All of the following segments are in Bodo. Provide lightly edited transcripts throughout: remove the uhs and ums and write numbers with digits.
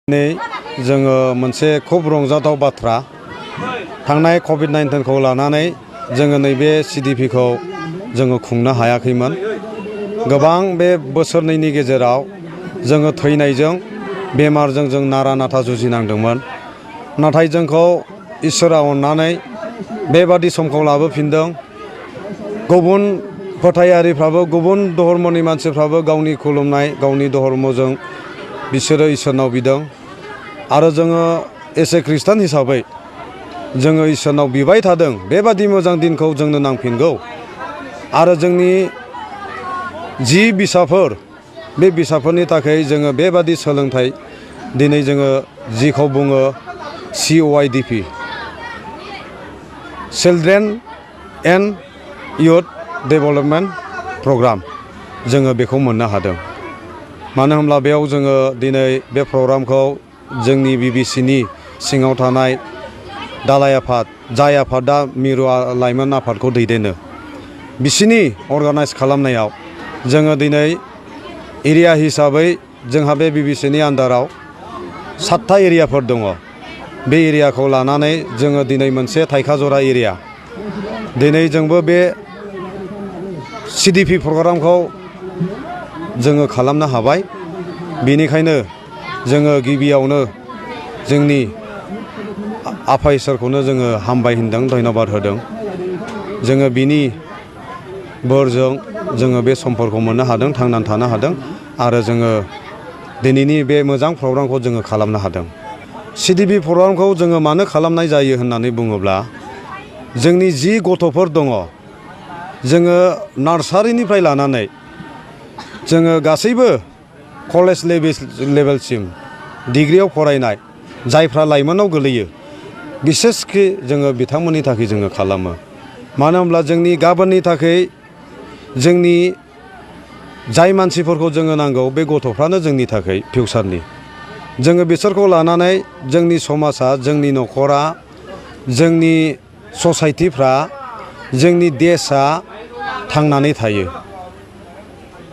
दिनै जोङो मोनसे खुब रंजाथाव बाथ्रा थांनाय कभिड-19 खौ लानानै जोङो नैबे CDP-खौ जोङो खुंनो हायाखैमोन। गोबां बे बोसोरनैनि गेजेराव जोङो थैनायजों बेमारजों जों नारा नाथा जुजिनांदोंमोन। नाथाय जोंखौ इसोरा अननानै बेबादि समखौ लाबोफिनदों। गुबुन फोथायारिफ्राबो गुबुन धर्मनि मानसिफ्राबो गावनि खुलुमनाय गावनि धर्मजों बिसोरो इसोरनाव बिदों आरो जोङो एसे खृष्टान हिसाबै जोङो इसोरनाव बिबाय थादों बेबादि मोजां दिनखौ जोंनो नांफिनगौ आरो जोंनि जि बिसाफोर बे बिसाफोरनि थाखाय जोङो बेबादि सोलोंथाइ दिनै जोङो जिखौ बुङो CYDP children and youth development programme जोङो बेखौ मोननो हादों। मानो होनब्ला बेयाव जोङो दिनै बे प्रग्रामखौ जोंनि BBCनि सिङाव थानाय दालाइ आफाद जाय आफादा मिरु लाइमोन आफादखौ दैदेनो बिसिनि अर्गानाइज खालामनायाव जोङो दिनै एरिया हिसाबै जोंहा बे BBCनि आन्दाराव 7था एरियाफोर दङ। बे एरियाखौ लानानै जोङो दिनै मोनसे थाइखाजरा एरिया दिनै जोंबो बे CDP प्रग्रामखौ जोङो खालामनो हाबाय। बेनिखायनो जोङो गिबियावनो जोंनि आफा इसोरखौनो जोङो हामबाय होनदों धन्यबाद होदों। जोङो बिनि बोरजों जोङो बे समफोरखौ मोननो हादों थांनानै थानो हादों आरो जोङो दिनैनि बे मोजां प्रग्रामखौ जोङो खालामनो हादों। CDP प्रग्रामखौ जोङो मानो खालामनाय जायो होननानै बुङोब्ला जोंनि जि गथ'फोर दङ जोङो नार्सारिनिफ्राय लानानै जोङो गासैबो कलेज लेभेलसिम डिग्रियाव फरायनाय जायफ्रा लाइमोनाव गोलैयो बिसेसखि जोङो बिथांमोननि थाखाय जोङो खालामो। मानो होनब्ला जोंनि गाबोननि थाखाय जोंनि जाय मानसिफोरखौ जोङो नांगौ बे गथ'फ्रानो जोंनि थाखाय फिउचारनि जोङो बिसोरखौ लानानै जोंनि समाजा जोंनि न'खरा जोंनि ससाइटिफ्रा जोंनि देशआ थांनानै थायो।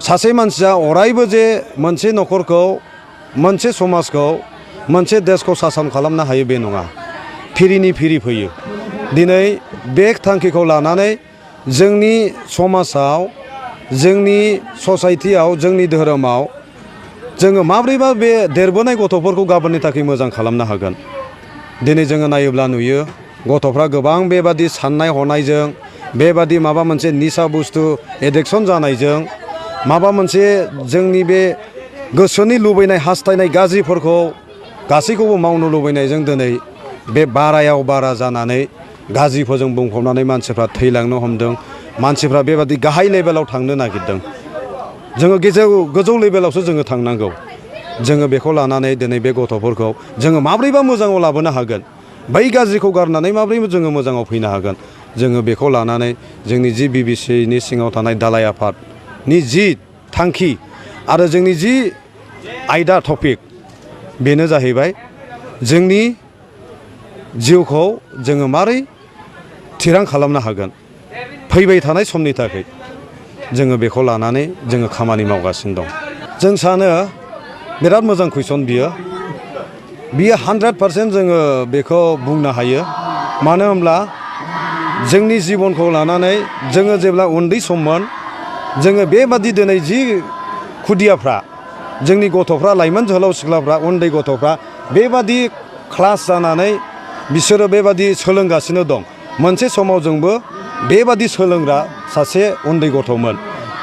सासे मानसिया अरायबो जे मोनसे न'खरखौ मोनसे समाजखौ मोनसे देशखौ सासन खालामनो हायो बे नङा। फिरिनि फिरि फैयो। दिनै बे थांखिखौ लानानै जोंनि समाजाव जोंनि ससाइटियाव जोंनि धोरोमाव जोङो माब्रैबा बे देरबोनाय गथ'फोरखौ गाबोननि थाखाय मोजां खालामनो हागोन। दिनै जोङो नायोब्ला नुयो गथ'फ्रा गोबां बेबादि साननाय हनायजों बेबादि माबा मोनसे निसा बुस्थु एडिकसन जानायजों माबा मोनसे जोंनि बे गोसोनि लुबैनाय हास्थायनाय गाज्रिफोरखौ गासैखौबो मावनो लुबैनायजों दिनै बे बारायाव बारा जानानै गाज्रिफोरजों बुंफबनानै मानसिफ्रा थैलांनो हमदों। मानसिफ्रा बेबादि गाहाय लेभेलाव थांनो नागिरदों। जोङो गोजौ लेभेलावसो जोङो थांनांगौ। जोङो बेखौ लानानै दिनै बे गथ'फोरखौ जोङो माब्रैबा मोजाङाव लाबोनो हागोन बै गाज्रिखौ गारनानै माब्रैबा जोङो मोजाङाव फैनो हागोन जोङो बेखौ लानानै जोंनि जि BBCनि सिङाव थानाय दालाइ आफादनि जि थांखि आरो जोंनि जि आयदा टपिक बेनो जाहैबाय जोंनि जिउखौ जोङो मारै थिरां खालामनो हागोन फैबाय थानाय समनि थाखाय जोङो बेखौ लानानै जोङो खामानि मावगासिनो दं। जों सानो बिराद मोजां कुइसन बियो 100% जोङो बेखौ बुंनो हायो। मानो होनब्ला जोंनि जिबनखौ लानानै जोङो जेब्ला उन्दै सममोन जोङो बेबादि दिनै जि खुदियाफ्रा जोंनि गथ'फ्रा लाइमोन जोहोलाव सिख्लाफ्रा उन्दै गथ'फ्रा बेबादि क्लास जानानै बिसोरो बेबादि सोलोंगासिनो दं। मोनसे समाव जोंबो बेबादि सोलोंग्रा सासे उन्दै गथ'मोन।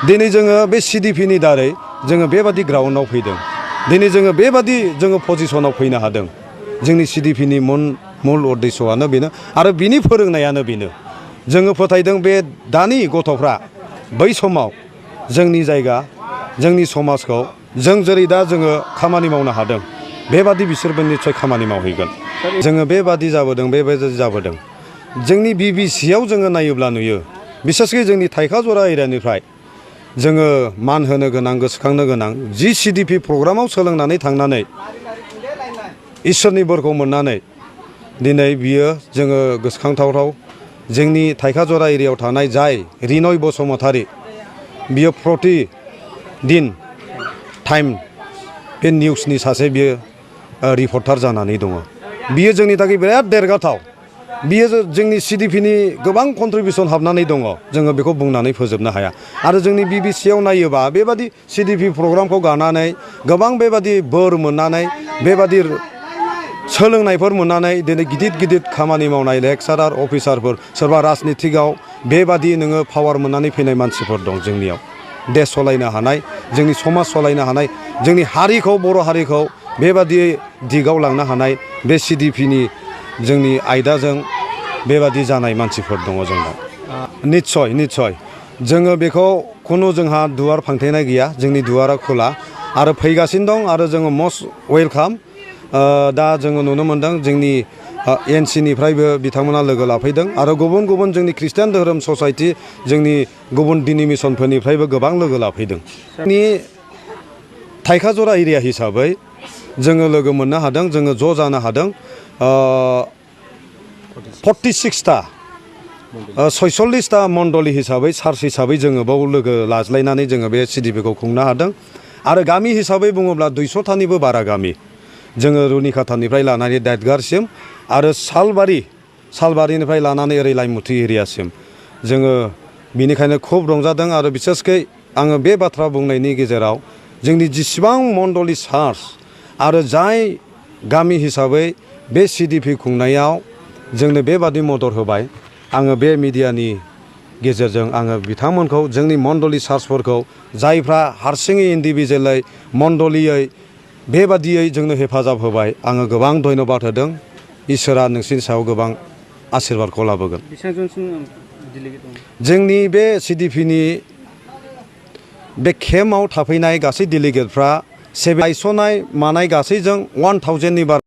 दिनै जोङो बे CDPनि दारै जोङो बेबादि ग्राउन्डआव फैदों। दिनै जोङो बेबादि जोङो पजिसनाव फैनो हादों। जोंनि CDPनि मुल उद्देश्यआनो बेनो आरो बिनि फोरोंनायानो बेनो। जोङो फोथायदों बे दानि गथ'फ्रा बै समाव जोंनि जायगा जोंनि समाजखौ जों जेरै दा जोङो खामानि मावनो हादों बेबादि बिसोरबो निस्सय खामानि मावहैगोन। जोङो बेबादि जाबोदों। जोंनि BBCआव जोङो नायोब्ला नुयो बिसेसकै जोंनि थाइखाजरा एरियानिफ्राय जोङो मान होनो गोनां गोसोखांनो गोनां जि CDP प्रग्रामाव सोलोंनानै थांनानै इसोरनि बोरखौ मोननानै दिनै बियो जोङो गोसोखांथावथाव जोंनि थाइखाजरा एरियायाव थानाय जाय रिनय बसुमतारी बियो प्रतिदिन टाइम बे निउसनि सासे बियो रिपर्टार जानानै दङ। बियो जोंनि थाखाय बिराद देरगाथाव। बियो जोंनि CDP-नि गोबां कन्ट्रिबिउसन हाबनानै दङ। जोङो बेखौ बुंनानै फोजोबनो हाया। आरो जोंनि BBC-आव नायोबा बेबादि CDP प्रग्रामखौ गानानै गोबां बेबादि बोर मोननानै बेबादि सोलोंनायफोर मोननानै दिनै गिदिर गिदिर खामानि मावनाय लेक्सारार अफिसारफोर सोरबा राजनितिकआव बेबादि नोङो पावार मोननानै फैनाय मानसिफोर दं जोंनियाव। देश सलायनो हानाय, जोंनि समाज सलायनो हानाय, जोंनि हारिखौ बर' हारिखौ बेबादि दिगाव लांनो हानाय बे CDP-नि जोंनि आयदाजों बेबादि जानाय मानसिफोर दङ जोंनाव। निस्सय जोङो बेखौ खुनु जोंहा दुवार फांथेनाय गैया। जोंनि दुवारा खुला आरो फैगासिनो दं आरो जोङो मस्ट वेलकाम। दा जोङो नुनो मोनदों जोंनि NC-निफ्रायबो बिथांमोना लोगो लाफैदों आरो गुबुन गुबुन जोंनि खृष्टान धोरोम ससाइटि जोंनि गुबुन डिनोमिनेसनफोरनिफ्रायबो गोबां लोगो लाफैदों। जोंनि थाइखाजरा एरिया हिसाबै जोङो लोगो मोननो हादों, जोङो ज' जानो हादों। 46टा 46टा मण्डली हिसाबै चार्च हिसाबै जोङो बाव लोगो लाज्लायनानै जोङो बे CDP-खौ खुंनो हादों। आरो गामि हिसाबै बुङोब्ला 200टानिबो बारा गामि जोङो रुनिखाथानिफ्राय लानानै दादगारसिम आरो सालबारिनिफ्राय लानानै ओरै लाइमुथि एरियासिम जोङो बिनिखायनो खुब रंजादों। आरो बिसेसकै आङो बे बाथ्रा बुंनायनि गेजेराव जोंनि जेसेबां मण्डली चार्च आरो जाय गामि हिसाबै बे CDP खुंनायाव जोंनो बेबादि मदद होबाय, आङो बे मिडियानि गेजेरजों आङो बिथांमोनखौ जोंनि मण्डली चार्चफोरखौ जायफ्रा हारसिङै इन्डिभिजुवेलै मण्डलियै बेबादियै जोंनो हेफाजाब होबाय, आङो गोबां धन्यबाद होदों। इसोरा नोंसिनि सायाव गोबां आशीर्बादखौ लाबोगोन। जोंनि बे CDP-नि बे केम्पआव थाफैनाय गासै डेलिगेटफ्रा गायसननाय मानाय गासैजों 1000-नि बारा